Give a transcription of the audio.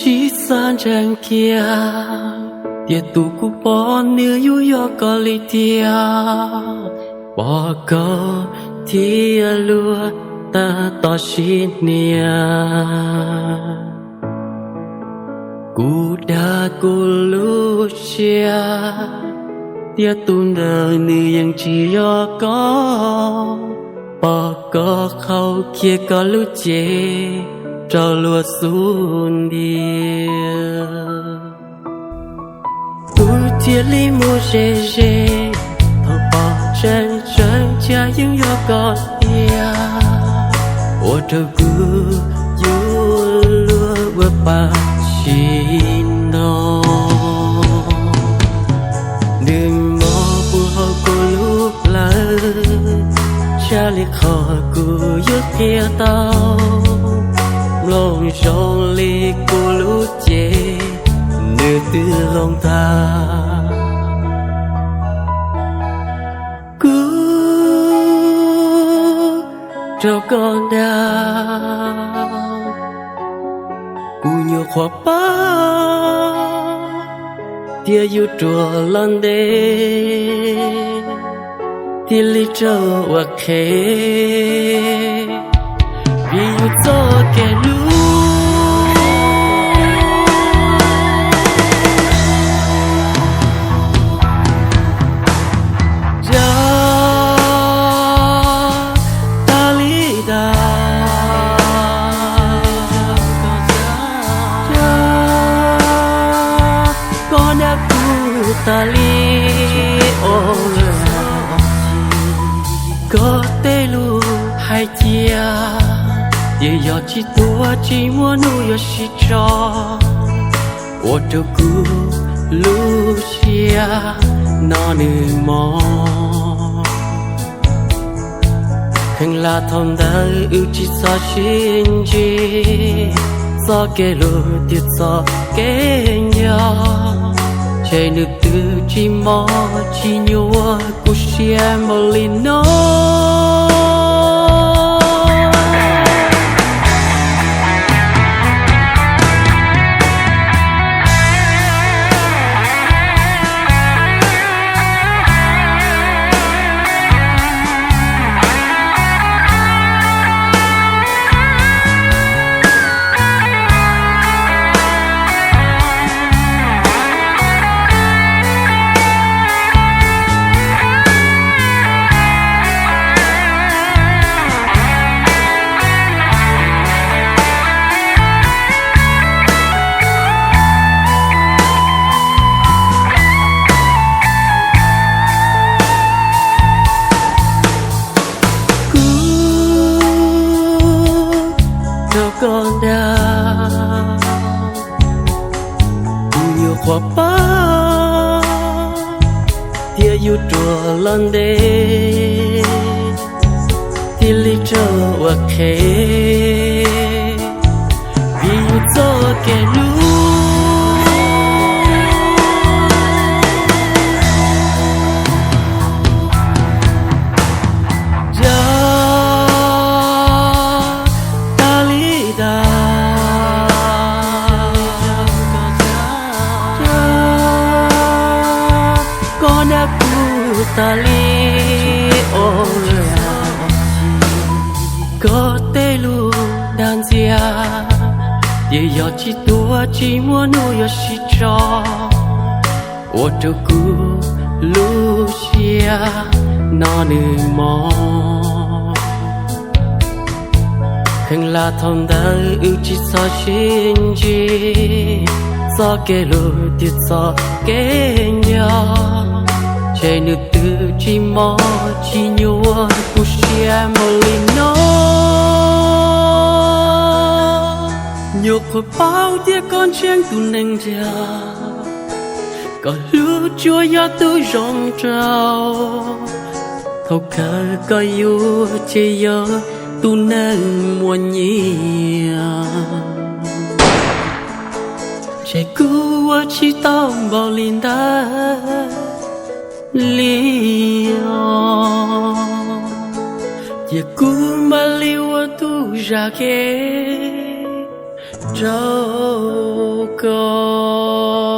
Tsis xav ntseeg kiag tias tus kuv pom nws yuav yog koj li tiag, pom koj thiab luag tab tom sim hnia. Kuv dag kuv lub siab, tias tus ntawd nws yeej tsis yog koj, pom koj qhau kiag koj lub cev rau luag xub ntiag. Kuv thiaj li mus ze ze, thaum pom tseeb tseeb cas yeej yog koj tiag, ua rau kuv yuav luag ua pa sim no. Nws mob puag hauv kuv lub plawv, tshaj li qhov kuv yuav qhia tau, mloog zoo li kuv lub cev nws twb hloov tag. Kuv rau koj dag, kuv nyuam qhuav paub tias yus ruam los ntev, thiaj li raug ua qhev vim yus txoj kev hlub. Cas tas li tas, cas koj dag kuv tas li os. Koj tej lus hais cia, yeej yog tsis tuag tsis muaj hnub yuav sib tso, ua rau kuv lub siab no nws mob. Kheev lam thaum ntawd wb tsis txhob sib ntsib, txoj kev hlub thiab txoj kev nco, ntshe nws twb tsis mob tsis nyuaj kuv siab npaum li no. Kuv rau koj dag, kuv nyuam qhuav paub tias yus ruam los ntev, thiaj li raug ua qhev vim yus txoj kev hlub. Cas tas li tas, cas koj dag kuv tas li os. Koj tej lus dag ntxias, yeej yog tsis tuag tsis muaj hnub yuav sib tso, ua rau kuv lub siab no nws mob. Kheev lam thaum ntawd wb tsis txhob sib ntsib, txoj kev hlub thiab txoj kev nco, ntshe nws twb tsis mob tsis nyuaj kuv siab npaum li no. Nyuam qhuav paub tias koj ntseeg tus neeg ntag, koj hlub tsuas yog tus zoo rau, thaum kawg koj yuav ces yog tus neeg muaj nyiam. Ces kuv ua tsis tau npaum li ntawd li os. Ces kuv mam li ua tus zaj kev, rau koj.